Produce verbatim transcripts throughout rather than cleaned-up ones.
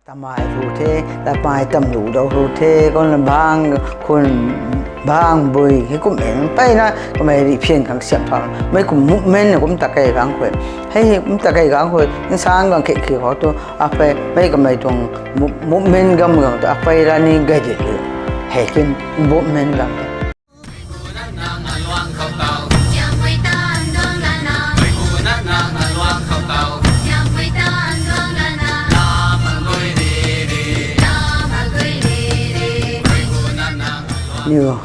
Tamai ru the, tamai tamlu dou ru the, kon bang, khun, bang, bui, hei kum e, mpeyna, kamei rih phian khang siam phang. Mei kum movement na kum ta kei gang khou. Hei, hei kum ta kei gang khou, insang gang khe khe khou tu, apei, mei kamei tuang mo-, movement gam gang tu, apei rani gai de lu. Hei kin movement gang te. Niu,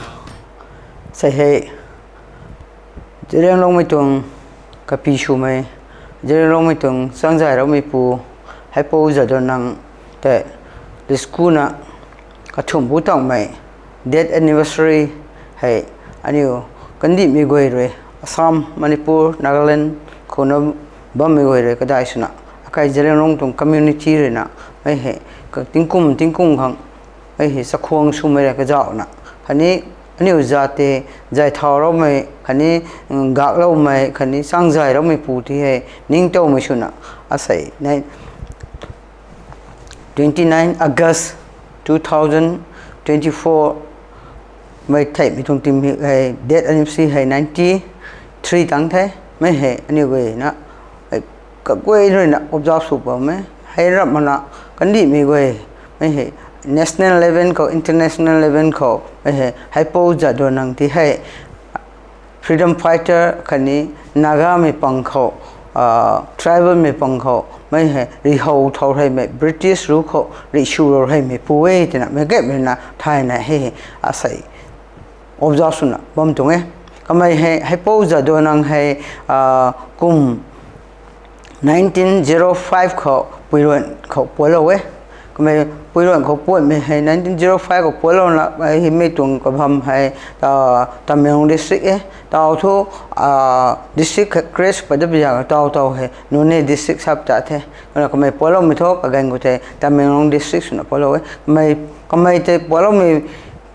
sei hei, Zeliangrongmei tuang kapi swmei, Zeliangrongmei tuang changzay raumeipu, Haipou Jadonang tei, disku na, kathumh bu tangmei, death anniversary hei, aniu, kandihmei guay rui, Assam, Manipur, Nagaland, khou na bammei guay rui, kadai swna, akai Zeliangrong tuang community rui na, mei hei, ka tingkum, tingkum khang, mei hei, chakhwang swmei rui kazauhna, khatni, aniu zat tei, zay thau raumei, khatni, mm, gakloumei, khatni, changzay raumeipu ti hei, ningtowmei swna, asei, nei, twenty nine August two thousand twenty four, mei theimei tuang tim hei, death anniversary hei ninety three tang the, mei hei, aniu guay na, hei, kaguay rui na, observe sw bam e, hei rap mana, kandihmei guay, mei hei, national level khou, international level khou, mei hei, Haipou Jadonang ti hei, freedom fighter khatni Nagamei pang khou, ah, tribalmei pang khou, mei hei, rihou thau reymei, British rule khou, rih sw rou reymeipu e, tina, mei gapmei na, thayna hei, asei, observe swna, bam tuang e. Kamei hei, Haipou Jadonang hei, ah, kum nineteen zero five khou, Puiluan khou pualou e. Kamei Puiluan khou puanmei hei nineteen zero five khou pualou na, hei mei tuang kabam hei, ta, Tamenglong district e. Tau thu, ah, district khat create pat da biya tau tau hei, Noney district sap ta the. Kumna kamei pualoumei thu, kaganv khou tei, Tamenglong district swna pualou e. Kamei, kamei tei pualoumei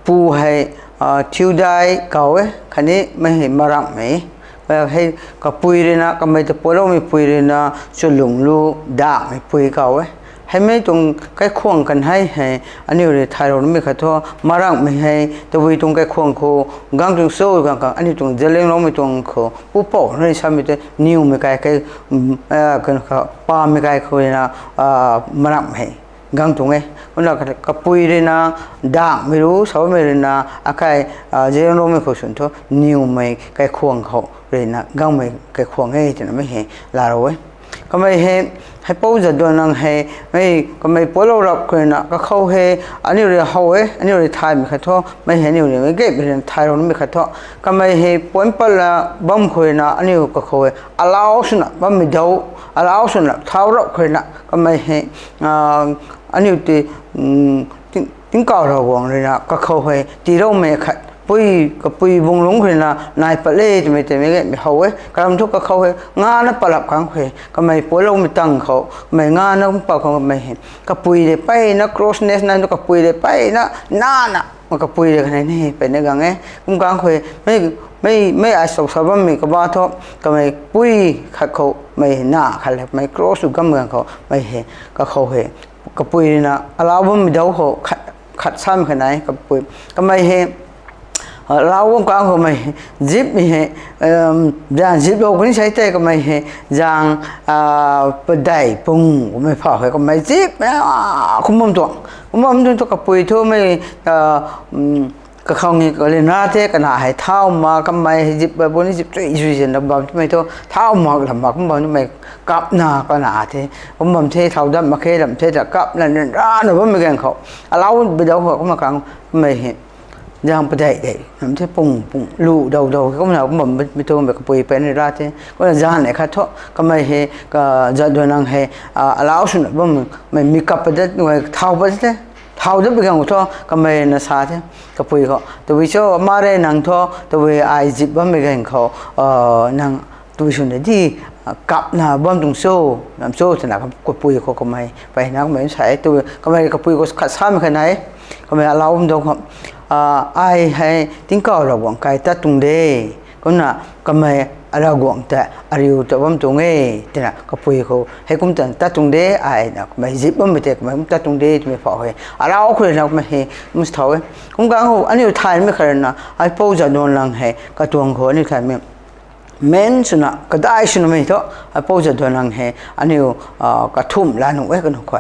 pu hei, ah, Thiudai kaw e, khatni mei hei Marakmei. Hei kapui rui na, kamei ta pualoumei pui rui na, Chulunglu Dakmeipui kaw e. Hei mei tuang kaikhwang kan hei hei, aniu rui thay rou nimei khat thu, Marakmei hei, tabui tuang kaikhwang khou, gang tuang cho gang khang, aniu tuang Zeliangrongmei tuang khou, pupouc rui samei tei, niwmei kai kai, mm, ah, kan kha, pamei kai khou rui na, ah, Marakmei hei. Gang tuang e. Kumna kapui rui na, Dakmei ru, samei rui na, akai, ah, Zeliangrongmei khou swn thu, niwmei kaikhwang khou rui na, gangmei kaikhwang e, tina mei hei, laa rou e. Kamei hei, Haipou Jadonang hei, mei kamei pualou rap khou rui na, kakhou hei, aniu rui how e, aniu rui thaymei khat thu, mei hei aniu rui mei gapmei rui na thay rou nimei khat thu. Kamei hei puan patna bam khou rui na, aniu kakhou hei, alau swna bammei dou, alau swna thau rap khou rui na, kamei hei, ah, aniu ti, mm, ting, tingkauh Ravguangc rui na, kakhou hei, tiiloumei khat, pui, kapui bung lungc khou rui na, nai pat le twmei tei mei gapmei how e, kalam thu kakhou hei, ngana patlap khang khou hei, kamei pualoumei tang khou, kamei ngana kum pat khou kamei hei, kapui de peyna cross nes nai thu kapui de peyna, nana, ma kapui de kanei ni, peyna gang e, kum kang khou hei, mei, mei, mei ai sou sa bammei kaba thu, kamei pui khat khou, mei na khat le, mei cross u gam gang khou, mei hei, kakhou hei, kapui rui na, alau bammei dou khou, khat, khat samei khat nai, kapui, kamei hei, alau bam kang khou mei, zipmei hei, em, zang ziplou kani sei tei kamei hei, zang, ah, padeih pung, kamei phau hei, kamei zip, ah, kum bam tuang, kum bam tuang thu kapui thu mei, ah, mm, kakhou ni kalin ra the, kana hei thau ma, kamei hei zip, bu ni zip, chui, chui, zin na bam twmei thu, thau ma, lam ma, kum bam twmei, kapna, kana the, kum bam the, thau dam mak khe, lam the, ta kapna, nin ra, na bammei gang khou, alau bidau khou, kumna kang, mei hei, zang padeih deih, nam the pung, pung, lu, dau, dau, kumna, kum bam, mi thu, mei kapui pen ra the, kumna zan e khat thu, kamei hei, ka, Jadonang hei, ah, alau swna bam, mei, mi kap padat, thau pat the, thau dat bi gang thu, kamei na sa the, kapui khou, tabui cho, ma re nang thu, tabui ai zip bammei gang khou, ah, nang, tabui swna di, ah, kapna bam tuang cho, nam cho, twna kapui khou kamei, peyna kamei sa e, tabui, kamei kapui khou khat samei khat nai, kamei alau bam dou khou, ah, ai hei, tingkauh Ravguangc kai tat tuang de, kumna kamei, Ravguangc ta ariu ta bam tuang e, twna kapui khou hei kum tan tat tuang de, ai na kamei zip bammei tei kamei kum tat tuang de twmei phau hei arau khou na kamei hei kum sa thau e. Kum kang khou aniu thaymei khat rui na Aipou Jadonang hei katuang khou aniu thaymei main swna kadai swna mei thu, Aipou Jadonang hei aniu kathumh la nuh e kanu khou,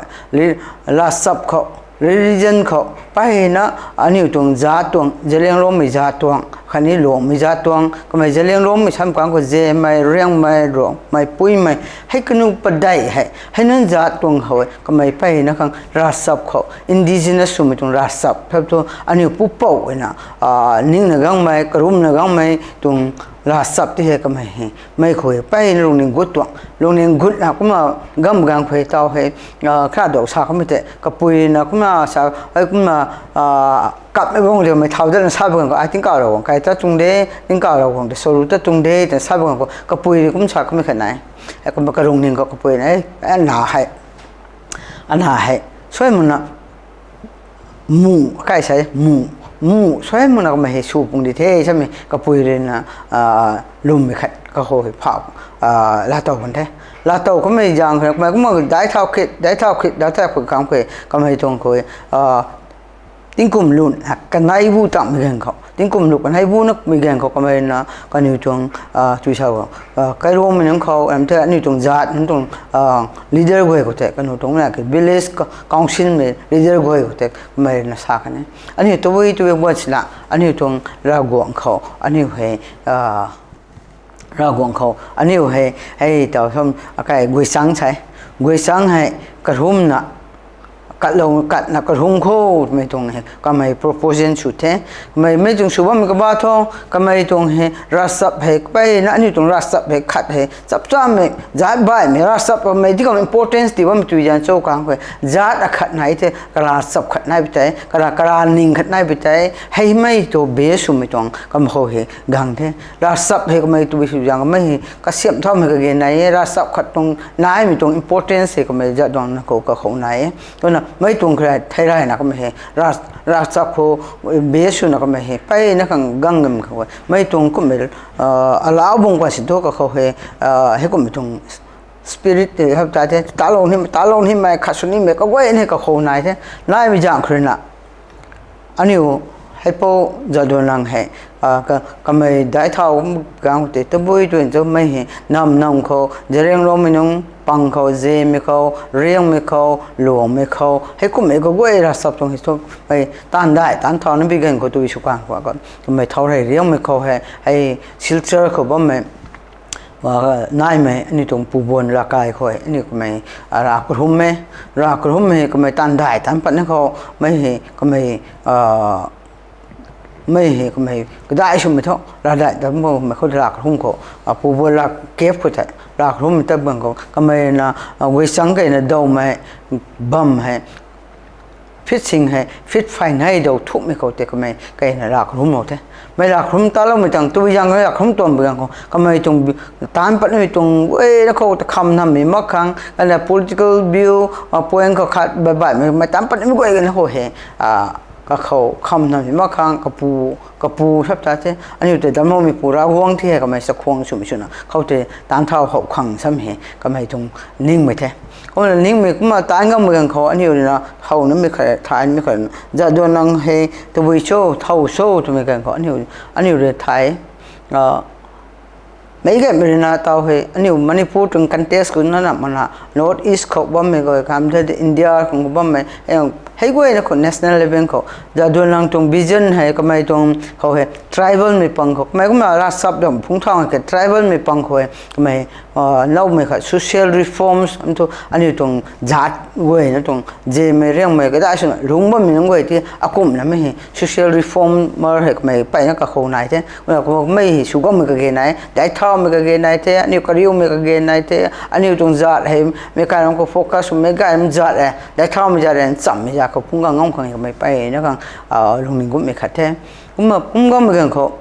ravchap khou, religion khou, mpeyna aniu tuang zaat tuang, Zeliangrongmei zaat tuang khatni Luangmei zaat tuang, kamei Zeliangrongmei sam kang khou Zemei, Riangmei, Ruangmei, Puimei, hei kanu padeih hei hei nunc zaat tuang khou e kamei mpeyna khang ravchap khou indigenous swmei tuang ravchap thap thu aniu pupouc na ningna gangmei, karumna gangmei tuang ravchap ti hei kamei hei mei khou e mpeyna lungning gut tuang, lungning gutna kumna gam gang khou e tau hei kha dou sa kamei tei kapui na kumna sa hei kumna kapmei bang de mei thau datna sa bang khou ai tingkauh Ravguangc kai tat tuang de, tingkauh Ravguangc ta saru tat tuang de twna sa bang khou kapui kum sa kamei khat nai, kumna kalungning khou kapui na e, na hei, ana hei suai makna mu, kai sa e, mu, mu suai makna kamei hei sw pung di the samei kapui rui na lwmmei khat kakhou hei phau laatow kan the. Laatow kamei zaeng khou kamei kumna daic thau khit, daic thau khit, daic thau khit khang khou kamei tuang khou tingkum lun kanei bu tangmei ganv khou, tingkum lun kanei bu namei ganv khou kamei na kaniw tuang tui sa kairuangmei nunc khou ram the aniu tuang zaat nunc tuang leader guay khou tei kaniw tuang na ke village councilmei leader guay khou tei kamei na sa kan e, aniu tabui tabui guat sina aniu tuang Ravguangc khou aniu hei Ravguangc khou aniu hei hei tau sam akai guichang sa e, guichang hei karumna katlou katna karum khou twmei tuang hei kamei proposition sw the. Kamei mei tuang sw bammei kaba thu kamei tuang hei ravchap hei mpeyna aniu tuang ravchap hei khat hei chapchamei zaat baihmei ravchap kamei ti kam importance ti bammei tui zaeng cho kang khou zaat akhat nai the, karavchap khat nai pi tei, kara kara ning khat nai pi tei, heimei tu base swmei tuang kam khou hei gang the. Ravchap hei kamei tabui sw zaeng kamei hei kasiamh thaumei kage nai e, ravchap khat tuang naimei tuang importance hei kamei Jadonang khou kakhou nai e. Twna mei tuang kha thei rayna kamei hei ravchap khou base swna kamei hei mpeyna khang gang gam khou mei tuang kummei alau bung kwan si thu kakhou hei hei kummei tuang spirit tei hap ta the, talou ni talou nimei khat sw nimei kaguay ni kakhou nai the. Naimei zaeng khou rui na aniu Aipou Jadonang hei kamei daic thau gang tei tabui tun cho mei hei nam nam khou Zeliangrongmei nunc pang khou, Zemei khou, Riangmei khou, Luangmei khou hei kummei kaguay ravchap tuang hei thu mei taanv dai taanv thau na bi ganv khou tui sw kang khou kamei thau rei Riangmei khou hei hei Silchar khou bammei naimei aniu tuang Pubuan Ravkai khou aniu kamei rav karummei, rav karummei kamei taanv dai taanv patna khou mei hei kamei mei hei kamei kadai swmei thu rav dai taanv patmei khou rav karum khou Pubuan Ravkai khou tei rav karummei tat bang khou kamei na guichang keyna dawmei bam hei feet sing hei feet phay nei dou thumei khou tei kamei keyna rav karum lou the. Mei rav karum taloumei tang tui zaeng rav karum tuang bi gang khou kamei tuang taanv patmei tuang guayna khou ta kham nammei mak khang kana political view point khou khat baih baihmei mei taanv patmei guay gana khou hei kakhou kham nammei mak khang kapu kapu sap ta the aniu tei damcloumeipu Ravguangc ti hei kamei chakhwang swmei swna khou tei taanv thau how khang sam hei kamei tuang ningmei the. Kumna ningmei kumna taanv gammei ganv khou aniu rui na how namei khat thaymei khat Jadonang hei tabui cho thau cho twmei ganv khou aniu rui thay meic gaymei rui na tau hei aniu Manipur tuang contest khou na na mana North East khou bammei guay kam the India khou bammei hei guayna khou national level khou Jadonang tuang vision hei kamei tuang khou hei tribalmei pang khou kamei kumna ravchap dam phungc thau khe tribalmei pang khou hei kamei nowmei khat social reforms am thu aniu tuang zaat guayna tuang Zemei Riangmei kadai swna lungc bammei nunc guay ti akumhna mei hei social reformer hei kamei mpeyna kakhou nai the. Kumna kumei hei sw gammei kage nai, daic thaumei kage nai the, aniu kariumei kage nai the, aniu tuang zaat hei meic kai ram khou focus swmei gaymei zaat e, daic thaumei zaat e, nchammei zaat khou phungc gang ngam khang kamei mpeyna khang lungning gutmei khat the. Kumna phungc gammei ganv khou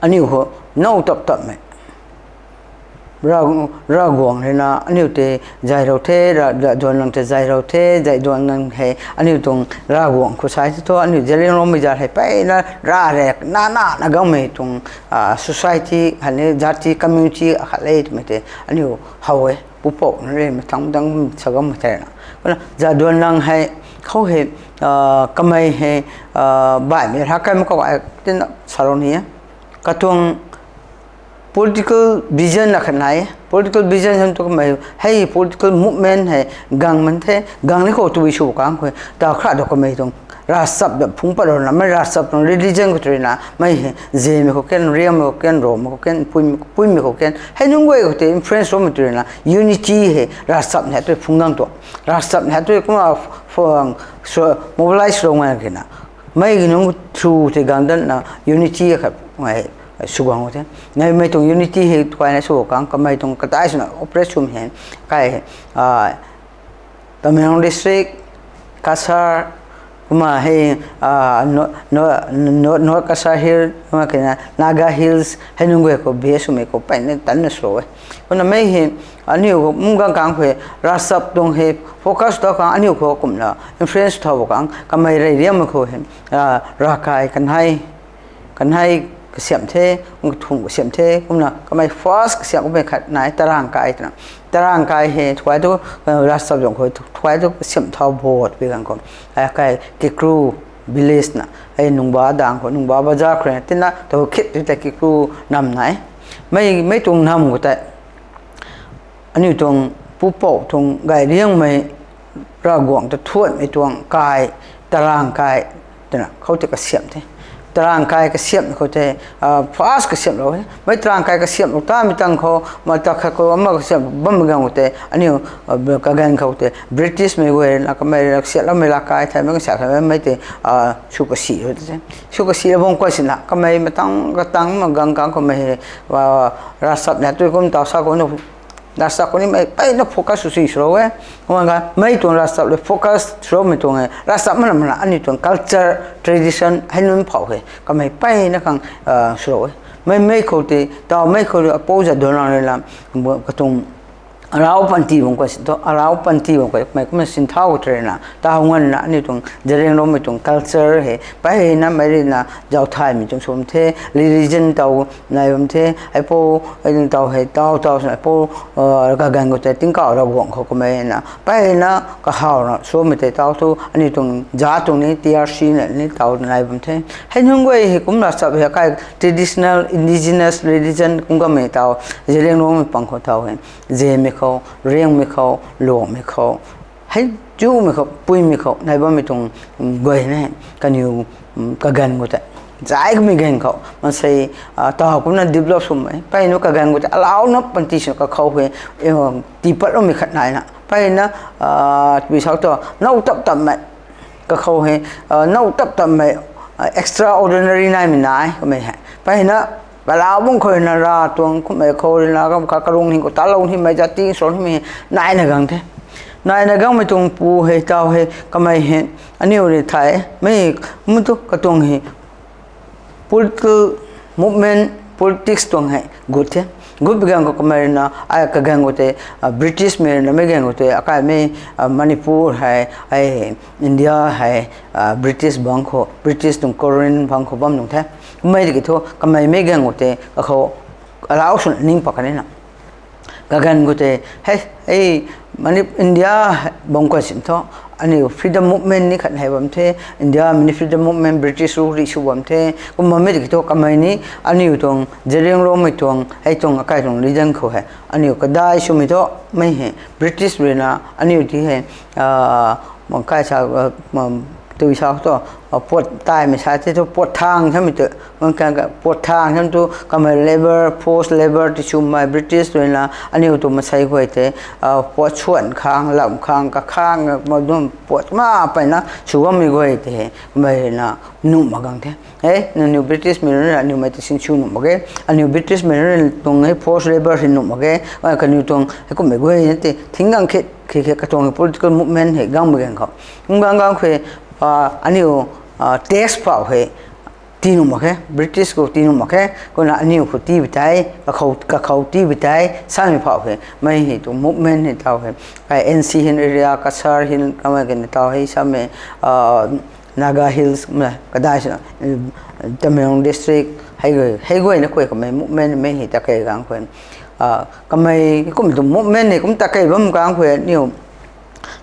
aniu khou now tap tapmei Ravguangc ruina aniu tei zaylou the, Jadonang tei zaylou the, Jadonang hei aniu tuang Ravguangc khou sa the thu, aniu Zeliangrongmei zat hei mpeyna rav rek nana na gangmei tuang society khatni jati community akhat le twmei tei aniu how e, pupouc na rui mathang dang sa gangmei thena. Kumna Jadonang hei khou hei, kamei hei, baihmei rakaimei khou ai tina salou ni e. Katuang political vision akhat nai e. Political vision hei tu kamei hei political movement hei gang man the, gang ni khou tabui sw kang khou ta khra do kamei tuang ravchap da phungc pat rana, mei ravchap tuang religion khou tu ruina mei hei zemei khou kan, riangmei khou kan, romei khou kan, puimei khou kan, hei nunc guay khou tei influence roumei tu ruina unity hei ravchap hei tu phungc gang tuang. Ravchap hei tu kumna mobilize lou ngai kina mei nunc through tei gang danna unity akhat ngai sw guang the. Nai mei tuang unity hei tuaina sw kang kamei tuang katai swna operate swmei hei kai Tamenglong district, Cachar, kumna hei North, North Cachar Hill, kumna kina Naga Hills hei nunc guay khou base swmei khou mpeyna tanna sw e. Kumna mei hei aniu khou mung gang kang khou ravchap tuang hei focus ta kang aniu khou kumna influence thau kang kamei rey riangmei khou hei ravkai kanhei kanhei kasiamh the, kathumh kasiamh the, kumna kamei first kasiamh kamei khat nai Tarangkai twna. Tarangkai hei thuai tu, ravchap zang khou thuai tu kasiamh thau bot pi gang khou, akai Kikru village na hei Nungba dang khou, Nungba bazar khou na tina tu khit tu tei Kikru nam nai. Mei mei tuang nam khou tei aniu tuang pupouc tuang gay riangmei Ravguangc ta thuanmei tuang kai, Tarangkai twna khou tei kasiamh the. Tarangkai kasiamh khou tei first kasiamhlou e. Mei Tarangkai kasiamhlou tamei tang khou mata khat khou ama kasiamh bammei gang khou tei aniu kaganv khou tei Britishmei guay na kamei kasiamhloumei laa kai thaymei kasiamh thaymei mei tei sw kasi te. Sw kasi la bam kuan sina kamei matang katang ma gang kang khou mei hei ravchap na tu kum taw sa kum na ravchap khou ni mei mpeyna focus sw si swlou e. Kumna mei tuang ravchap le focus swloumei tuang e ravchap mana mana aniu tuang culture, tradition hei nunc phou hei kamei mpeyna khang swlou e. Mei mei khou tei taw mei khou apou Jadonang ruina katuang arau panty bang khou si thu arau panty bang khou mei kumna sin thau khou tei ruina taw nganvna aniu tuang Zeliangrongmei tuang culture hei mpeyna mei ruina zauc thaymei tuang sw bam the, religion taw nai bam the, heipou taw hei taw taw swna heipou kaganv khou tei tingkauh Ravguangc khou kamei na mpeyna kahawna swmei tei taw thu aniu tuang za tuang ni T R C na ni taw nai bam the. Hei nunc guay hei kumna chap hei kai traditional indigenous religion kum kamei taw Zeliangrongmei pang khou taw hei zemei khou, riangmei khou, lwmmei khou, hei chumei khou, puimei khou nai bammei tuang guay na kaniw kaganv khou tei zay kamei ganv khou mansei taw kumna develop swmei mpeyna kaganv khou tei alauna panty swna kakhou hei tiipatloumei khat naina mpeyna tabui sau tu now tap tammei kakhou hei now tap tammei extraordinary naimei nai kamei hei mpeyna alau bang khou ruina ra tuang kummei khou ruina kam kha karung hing khou talou himei jati sw himei naina gang the. Naina gangmei tuang pu hei taw hei kamei hei aniu rui thay mei mu tu katuang hei political movement, politics tuang hei gut the. Gut bi gang khou kamei ruina ai kaganv khou tei Britishmei ruina mei ganv khou tei akaimei Manipur hei ai India hei British bang khou, British tuang colony bang khou bam nung the. Kummei tiki thu kamei mei ganv khou tei kakhou alau swna ning pat kanina kaganv khou tei hei hei mani India bang khou sin thu aniu freedom movement ni khat hei bam the. Indiamei ni freedom movement British rule ri sw bam the. Kum bammei tiki thu kamei ni aniu tuang Zeliangrongmei tuang hei tuang akai tuang religion khou hei aniu kadai swmei thu mei hei British ruina aniu ti hei kai sa tui sa thu puat taimei sa the thu puat thang samei tu puat thang sam tu kamei labour, forced labour ti swmei British ruina aniu tu masei guay tei puat swan khang lam khang kakhang puat ma mpeyna sw bammei guay tei kamei ruina nuh mak gang the. E nangniw Britishmei ruina aniumei tei sinsw nuh mak ge, aniu Britishmei ruina tuang hei forced labour hei nuh mak ge, kaniw tuang hei kummei guay na tei thing gang khe khe khe katuang political movement hei gangmei ganv khou kum gang gang khou aniu tax phou hei tii nuh mak khe, British khou tii nuh mak khe, kumna aniu khou tii bi tei, kakhou, kakhou tii bi tei, samei phau he, mei hei tuang movement hei tau he, kai N C Hills area, Cachar Hills, kamei kani tau hei samei, uh, Naga Hills, kumna kadai swna, Tamenglong district, hei guay, hei guayna khuay kamei movement mei hei ta kei gang khuay. Ah, kamei kum tuang movement hei kum ta kei bam gang khuay, niw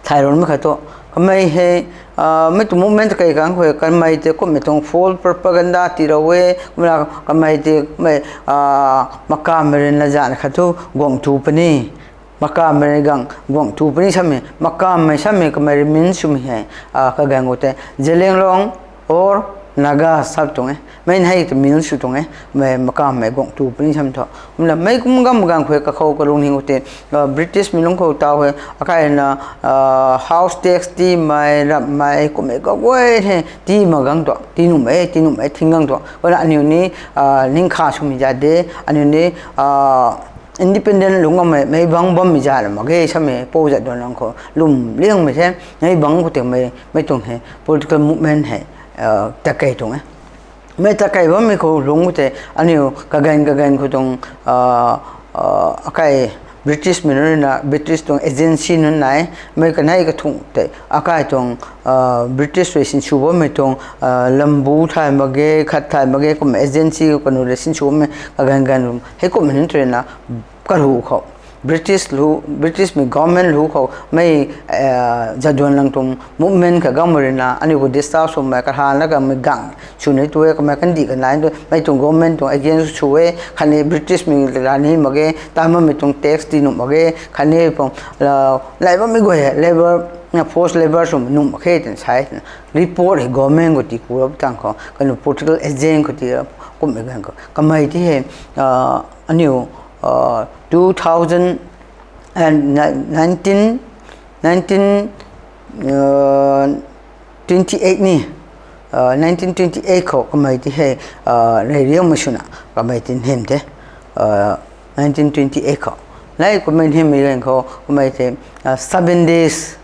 thay run mak kha tu. Kamei hei, ah, mei tuang movement ta kei gang khuay, kamei tei kummei tuang false propaganda tii rau e, kumna kamei tei kummei, ah, makamei rui na zan kha tu guang tu puni. Makamei rui gang guang tu puni samei, makamei samei kamei rui min swmei hei, ah, kagang khou tei, Zeliangrong or Naga sap tuang e. Mei hei ta min sw tuang e, mei makamei guang tu puni sam thu. Kumna mei kum gam gang khuay kakhou kalung hing khou tei, ah, British mei lungc khou tau he, akaina, ah, house tax tiimei, rapmei, kummei kaguay he, tii mak gang tu, tii nuhmei, tii nuhmei, thing gang tu. Kumna aniu ni, ah, ning kha swmei za de, aniu ni, ah, independent lungc gammei, mei bang bammei za la mak ge samei, pou zat duan lang khou lwm liangmei the, mei bang khou tei mei, mei tuang he, political movement hei, ah, ta kei tuang e. Mei ta kei bammei khou lungc khou tei, aniu kagan kagan khou tuang, ah, ah, akai British mei nunc na, British tuang agency nunc nai, mei kanei kathumh tei, akai tuang, ah, British rui sinsw bammei tuang, ah, lambu thay mak ge, khat thay mak ge, kum agency kanu rui sinsw bammei, kagan gan, hei kummei nunc tei na, kalu khou, British lu, British mei government lu khou, mei, eh, zaduan lang tuang movement kha gammei rui na, aniu khou disturb swmei, kahana kamei gang, sw ni tu e, kamei kandih kanai tu, mei tuang government tuang against sw e, khatni British mei rani mak ge, ta mamei tuang tax tii nuh mak ge, khatni pang, la, lai bammei guay he, labour, na force labour sw nuh mak khe twna sa e, report hei government khou tii ku rap tang khou, kanu political agent khou tii rap, kummei gan khou. Kamei ti hei, ah, aniu, ah, two thousand, and ni-, nineteen, nineteen, uh, twenty eight ni, uh, nineteen twenty eight khou kamei ti hei, uh, rei riangmei swna kamei ti hym the, uh, nineteen twenty eight khou. Lai kummei hymei gan khou kamei ti, uh, seven days.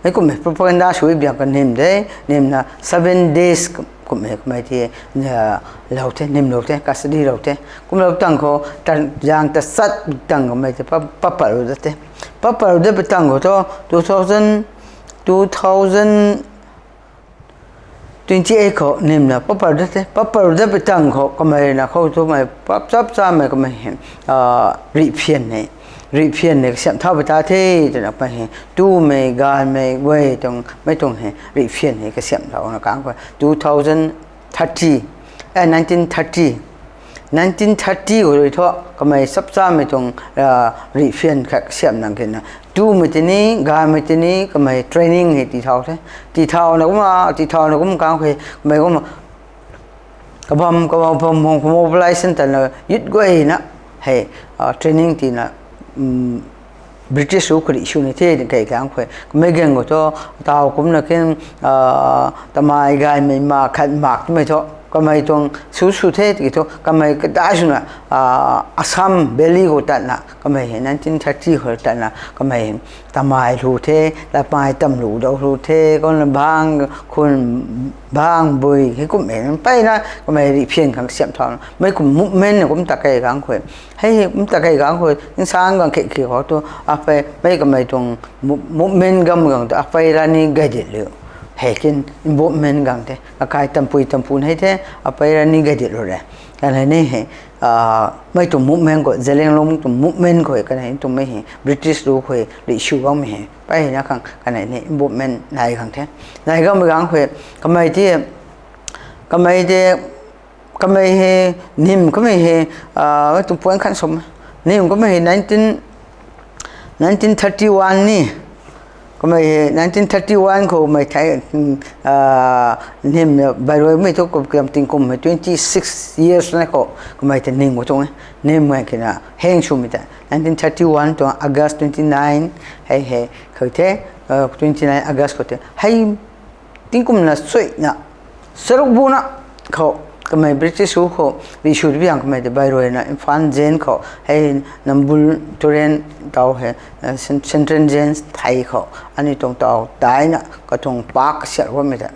Mei kummei propaganda sw biang ka hym de, hymna seven days kum-, kummei kamei ti, uh, lou the, hymlou the, custody lou the. Kumlou tang khou, ta, zang ta sat tang kamei ti pa, papal rui dat the. Papal rui dat pi tang khou thu, two thousand, two thousand twenty eight khou hymna papal rui dat the. Papal rui dat pi tang khou kamei na khou thu mei pap chap chamei kamei hei, ah, rihphian hei. Rihphian hei kasiamh thau pi ta the, twna kamei hei. Tumei, gaymei, guay tuang, mei tuang hei. Rihphian hei kasiamh thau na kang khou. Two thousand thirty, eh, nineteen thirty. Nineteen thirty khou rui thu, kamei chap chamei tuang, ah, rihphian khat kasiamh nang kina. Tumei tini, gaymei tini, kamei training hei tii thau the. Tii thau na kumna, tii thau na kum kang khou, kamei kumna, kabam, kabam, bam, bam, mobilization tana, youth guay na, hei, ah, training tii na, um, British rui karih sw ni the, kei kang khou. Kamei gang khou thu, tau kumna kin, ah, tamei gaymei ma khat mak twmei thu, kamei tuang sw sw the, tiki thu, kamei kadai swna, ah, Assam Valley khou tatna, kamei hei nineteen thirty khou tatna, kamei tamei lu the, latmei tam lu dau lu the, kumna bang, khun, bang, bui, hei kummei, mpeyna, kamei rihphian khang kasiamh thau na. Mei kum movement na kum ta kei kang khou. Hei, hei kum ta kei kang khou, insang gang khe khe khou tu, apei, mei kamei tuang mo-, movement gam gang tu, apei Rani Gaidinliu. Hei kin, involvement gang the, akai tampui tampun hei the, apei Rani Gaidinliu rui. Kanei ni hei, ah, mei tuang movement khou, Zeliangrong tuang movement khou, kanei tuang mei hei, British rui khou, rih sw bammei hei, peyna khang, kanei ni involvement nai gang the. Nai gammei gang khou, kamei ti, kamei ti, kamei hei, hym kamei hei, ah, tuang point khan sw, hym kamei hei nineteen, nineteen thirty one ni, kamei hei nineteen thirty one khou mei thei, ah, hym, Bairoi mei thu kum, kum tingkum hei twenty six years na khou, kamei ta hym khou tuang e, hym mei kina heng swmei ta, nineteen thirty one tuang August twenty nine, hei hei, khou the, ah, twenty nine August khou the, hei, tingkum na suina, saruk buna khou, kamei British rui khou, rih sw biang kamei tei Bairoi na, Imphal Jail khou, hei Nambul Turen tau hei, eh, Cen-, Central Jail thei khou, aniu tuang tau taina, katuang pak kasiamh bammei ta.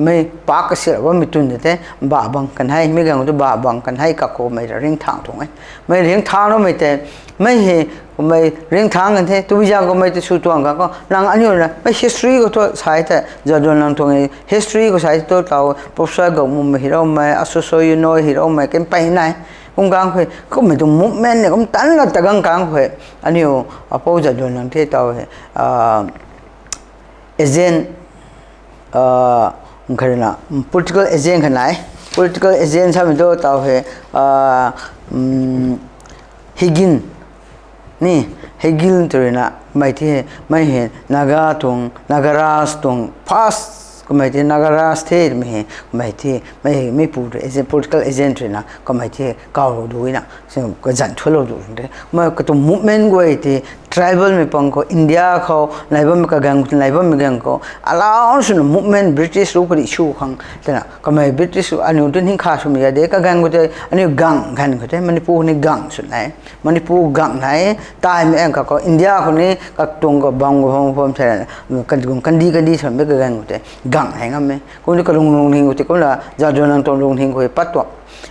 mei pak kasi bammei tun de the, bah bang kan hei, mi gang tu bah bang kan hei, kakhou mei ringcthang tuang e. Mei ringcthang loumei tei, mei hei, mei ringcthang kan the, tu bi zang khou mei tu sw tuang ka khou, nang aniu na, mei history khou tu sai the, Jadonang tuang e, history khou sai tu tau, Professor Gangmumei hiroumei, Asoso Yunoi hiroumei, kan pey nai, kum gang khou, kummei tuang movement ni, kum tan la ta gang kang khou, aniu, apou Jadonang the tau he, agent, kharina, political agent kha nai, political agent samei tu tau he, Higgin, ni, Higgin tw ruina, mei the, mei he, Naga tuang, Nagaraj tuang, first, kamei the, Nagaraj the, mei he, mei the, mei he, meipu agent, political agent ruina, kamei the, kaulou duina, kazan thualou du de. Mei katuang movement guay the, tribalmei pang khou, India khou, nai bammei kagang, nai bammei gang khou, alau swna movement British ru kadi sw khang, twna, kamei British ru, aniu tu ning kha swmei ya de, kagang khou tei, aniu gang ganv khou tei, Manipur ni gang sw nai, Manipur gang nai, taimei ang kakhou, India khou ni, katuang khou bam khou bam bam the, kandih kandih swmei kagang khou tei, gang hei ngam e. Kum tu kalung lungning khou tei, kumna, Jadonang tuang lungning khou pat tuang.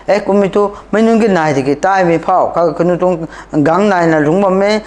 E, kummei tu, mei nunc ki nai tiki taimei phau, ka, kanu tuang gang naina lungc bam e,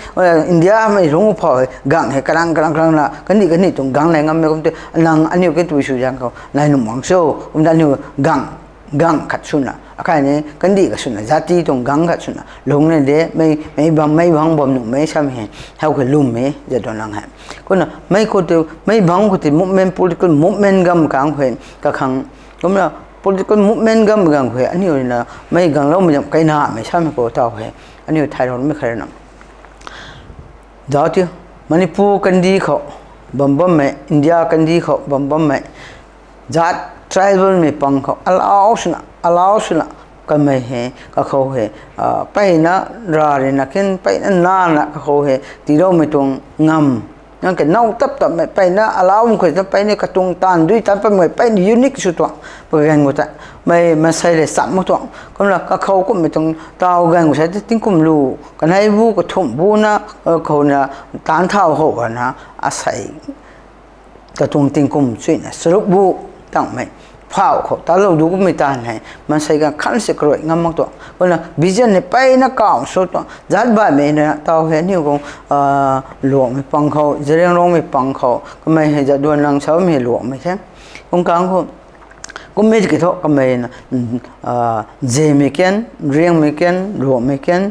India mei lungc phau, gang hei karang, karang, karang na, kandih, kandih tuang gang nai ngam e, kum tu, nang aniu ke tui sw zang khou, nai nuh mak cho, kum tu aniu gang, gang khat swna, akai ni, kandih khat swna, jati tuang gang khat swna, lungc na de, mei, mei bam, mei bang bam nuhmei samei he, hau khe lwmmei, Jadonang hei. Kumna, mei khou tu, mei bang khou tei movement, political movement gam kang khou, kakhang, kumna, political movement gam gang khou, aniu ruina, mei gangloumei zam kainamei samei khou tau he, aniu thai roumei kharina. Zauc tiu, Manipur kandih khou, bam bammei, India kandih khou, bam bammei, jat tribalmei pang khou, alau swna, alau swna, kamei he, kakhou he, peyna, ra rina kin, peyna nana kakhou he, tiiloumei tuang ngam, nang ke now tap tapmei, peyna, alau khou ta, peyna katuang taanv dui tat patmei, peyna unique sw tuang, pagang khou ta, mei, maansei le cham mak tuang, kumna kakhou kummei tuang, tau gang khou sa, tingkum lu, kanei bu, kathumh bu na, khouna, taanv thau how na, asei, katuang tingkum chuina, charuk bu, tangmei, phau khou, talou du kummei taanv hei, maansei ganv khan se karui ngam mak tuang, kumna, vision hei peyna kaw sw tuang, jat baihmei na, tau he, aniu khou, Luangmei pang khou, Zeliangrongmei pang khou, kamei hei Jadonang samei hei Luangmei the. Kum kang khou, kummei tiki thu kamei na, Zemei kan, Riangmei kan, Luangmei kan,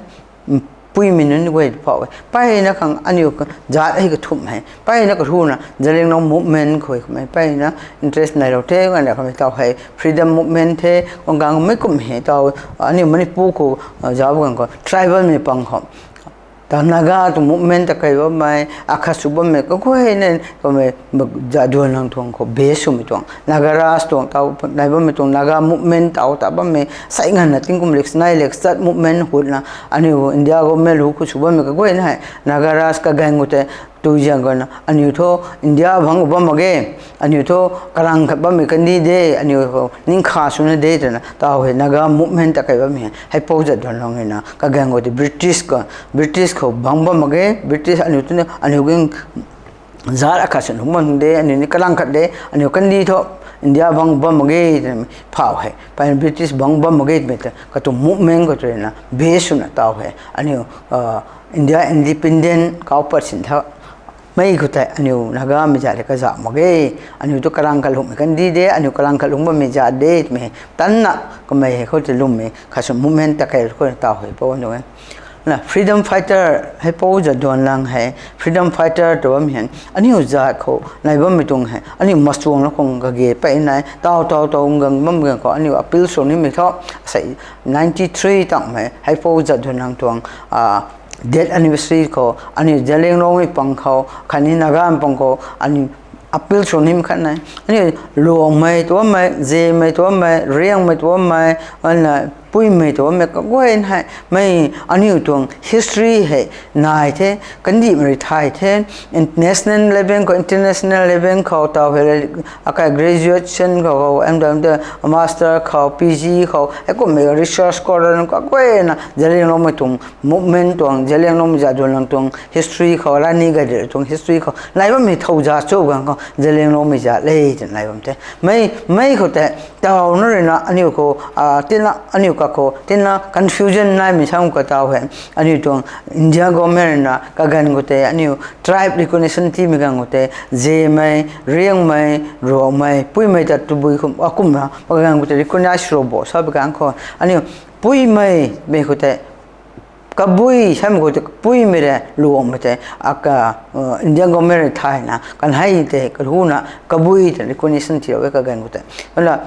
Puimei nunc guay phau e. Peyna khang aniu jat hei kathumh hei, peyna kathuna, Zeliangrong movement khou kamei peyna interest nailou the, gana kamei tau hei freedom movement the, kum kang mei kum hei tau, aniu Manipur khou, zauc bam ganv khou, tribalmei pang khou, ta Naga tuang movement ta kei bammei, akhat sw bammei, kaguayna, kamei, Jadonang tuang khou base swmei tuang, Nagaraj tuang, tau, nai bammei tuang, Naga movement tau ta bammei, sei nganvna tingkum lek nai lek chat movement hutna, aniu India government lu khou sw bammei kaguayna hei, Nagaraj kagang khou tei, tu ziang khou na, aniu thu India bang khou bam mak ge, aniu thu karang khat bammei kandih de, aniu khou ning kha swna de twna, tau hei Naga movement ta kei bammei hei, Haipou Jadonang hei na, kagang khou tei British khou, British khou bang bam mak ge, British aniu tu, aniu ging jat akhat sw lungc bam de, aniu ni karang khat de, aniu kandih thu India bang bam mak ge, phau hei, peyna British bang bam mak ge, twmei ta, katuang movement khou tei na, base swna tau hei, aniu, India independent kau pat sin tha, mei khou tei aniu Nagamei jat le kazauh mak ge, aniu tu karang kalungmei kandih de, aniu karang kalung bammei jat de, twmei, tanna, kamei hei khou tei lwmmei, khat sw movement ta kei khou tau hei pou nu e. Na freedom fighter, Haipou Jadonang hei, freedom fighter tw bammei hei, aniu jat khou, nai bammei tuang hei, aniu machuang la khang kage pey nai, tau tau tau gang bam gang khou, aniu appeal sw nimei thu, sei, ninety three tangmei, Haipou Jadonang tuang, death anniversary khou, aniu Zeliangrongmei pang khou, khatni Nagamei pang khou, aniu appeal sw nim khat nai. Aniu Luangmei tuamei, Zemei tuamei, Riangmei tuamei, ana, Puimei ta bammei kaguay hei, mei aniu tuang history hei nai the, kandihmei rui thay the, national level khou, international level khou taw hei, akai graduation khou, khou, M.Div, master khou, P G khou, hei kummei research scholar kaguayna Zeliangrongmei tuang movement tuang, Zeliangrongmei zat duanlang tuang history khou, Rani Gaidinliu tuang history khou nai bammei thow zat cho ganv khou Zeliangrongmei zat le twna nai bam the. Mei, mei khou tei, tawna ruina aniu khou, tina aniu kakhou tina confusion naimei sam khou taw hei, aniu tuang India government ruina kaganv khou tei aniu tribe recognition tiimei ganv khou tei, Zemei, Riangmei, Ruangmei, Puimei ta tabui khum, akumna kaganv khou tei recognize sw bo sa bi ganv khou aniu Puimei mei khou tei, Kabui samei khou tei Puimei le Luangmei tei aka, Indian government rui thayna kanhei tei kahuna Kabui tei recognition tiilou e kaganv khou tei. Kumna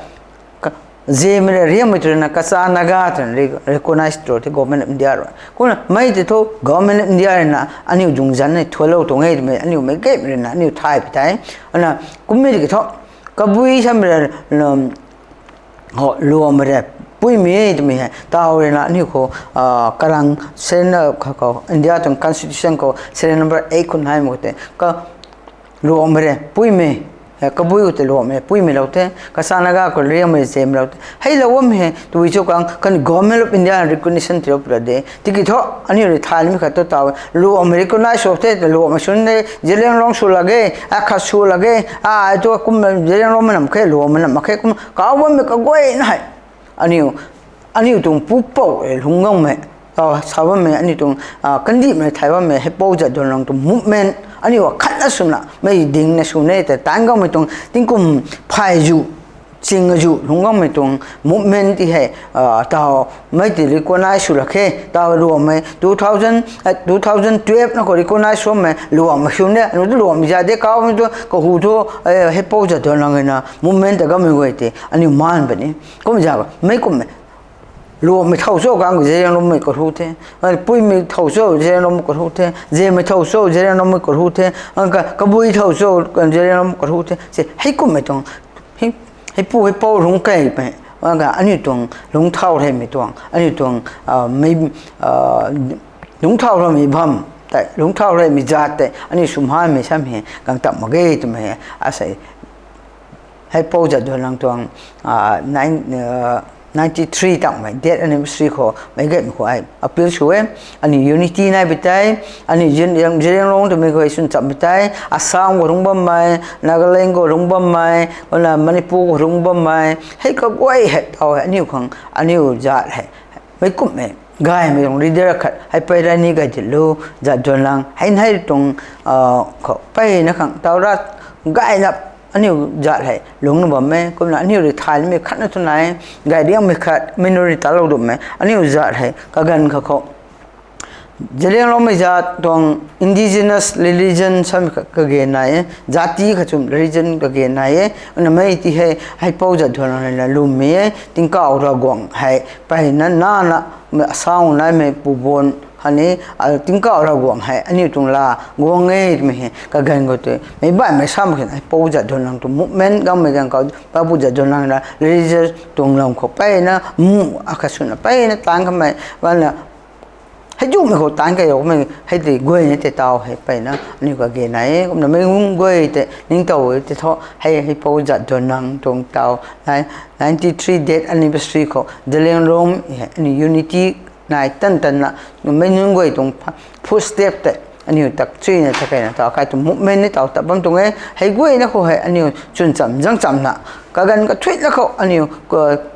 Zemei le Riangmei twna Kacha Naga twna recognize tiilou the Government of India rui. Kumna mei tei thu Government of India ruina aniu zungzan nei thualou tuang e twmei aniu mei gaymei ruina aniu thay pi tei. Kumna kummei tiki thu Kabui samei le Luangmei le Puimei twmei hei taw ruina aniu khou, karang sen khou India tuang constitution khou serial number eight khou naimei khou tei, Luangmei le Puimei, Kabui khou tei Luangmei Puimei lou the, Kacha Naga khou Riangmei Zemei lou the. Heilou bammei hei tabui cho kang kan Government of India recognition tiilou pura de. Tiki thu aniu rui thaymei khat tu taw Luangmei recognize sw the, Luangmei swn de, Zeliangrong sw lak ge, akhat sw lak ge, ai tu kum Zeliangrongmei nam khe, Luangmei nam khe kum kau bammei kaguayna hei aniu, aniu tuang pupouc e lungc gangmei, sa bammei aniu tuang kandihmei thay bammei Heipou Jadonang tuang movement aniu akhatna swna mei dingna sw ne tei taanc gangmei tuang tingkum phay zu, ching zu lungc gangmei tuang movement ti hei, taw mei ti recognize sw lak khe, taw Luangmei two thousand, two thousand twelve na khou recognize swmei Luangmei swn de, anu tu Luangmei zat de, kaumei tu kahu thu, Heipou Jadonang ruina movement ta gangmei guay tei aniu maan puni. Kum za mei kummei Luangmei thow cho kang Zeliangrongmei kahu the, Puimei thow cho Zeliangrongmei kahu the, Zemei thow cho Zeliangrongmei kahu the, Kabui thow cho Zeliangrongmei kahu the se heikummei tuang, heipu heipou lungc keymei, aniu tuang lungc thau reymei tuang, aniu tuang, mei, lungc thau reymei bam tei, lungc thau reymei zat tei aniu swmhanmei sam hei gang tap mak ge twmei hei asei Heipou Jadonang tuang, ninety three tangmei death anniversary khou meic gaymei khou ai appeal sw e. Aniu unity nai pi tei, aniu Zeliangrong twmei khou swn cham pi tei, Assam khou lungc bammei, Nagaland khou lungc bammei, kumna Manipur khou lungc bammei hei kaguay hei taw hei aniu khang aniu zat hei meic kummei gaymei tuang leader khat Heipei Rani Gaidinliu, Jadonang hei nei tuang, khou mpeyna khang taw rat gayna aniu zat hei lungcna bam e. Kumna aniu rui thaymei khatna thu nai, Gairiangmei khat mei nunc rui talou dummei aniu zat hei kaganv kha khou Zeliangrongmei zat tuang indigenous religion samei khat kage nai e, zat ti khat chum religion kage nai e. Kumna mei ti hei Heipou Jadonang ruina lwmmei e, tingkauh Ravguangc hei mpeyna nana, Assam naimei Puboan khatni, tingkauh Ravguangc hei aniu tuang laa guang e twmei hei kaganv khou tei meic baihmei sam khe Heipou Jadonang tuang movement gangmei ganv khou Papu Jadonang ruina religious tuang lam khou mpeyna mu, akhat swna mpeyna taanc kamei bana hei zumei khou taanc key kumei hei tei guayna tei taw hei mpeyna aniu kage nai e. Kumna mei guay tei ningtow e tei thu hei Heipou Jadonang tuang taw ninety three death anniversary khou Zeliangrong hei aniu unity nai tan tanna, mei nunc guay tuang footstep tei aniu tak chuyna ta keyna taw kai tuang movement ni taw tat bam tuang e. Hei guayna khou hei aniu chwn cham zang chamna, kaganv kathuicna khou aniu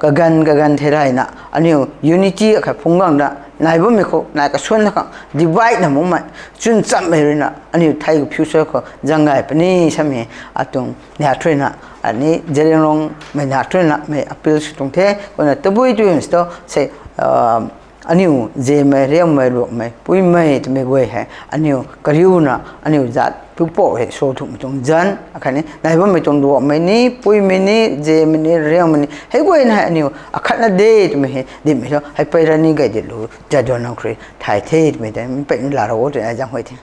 kaganv kaganv thei rayna aniu unity akhat phungc gangna nai bammei khou nai kasuanna khang divide na makmei chwn chammei ruina aniu thei khou future khou zang gay puni samei atuang nai thuina, ani Zeliangrongmei nai thuina mei appeal sw tuang the. Kumna tabui tu hei tu sei, aniu Zemei, Riangmei, Luangmei, Puimei twmei guay hei aniu kariuna aniu zat pupouc hei sw thumhmei tuang zanc akhatni nai bammei tuang Luangmei ni, Puimei ni, Zemei ni, Riangmei ni hei guayna hei aniu akhatna de twmei hei dimmei thu Heipei Rani Gaidinliu, Jadonang khou rui thay the twmei tei mpeyna laalou o twna ai zang huay the.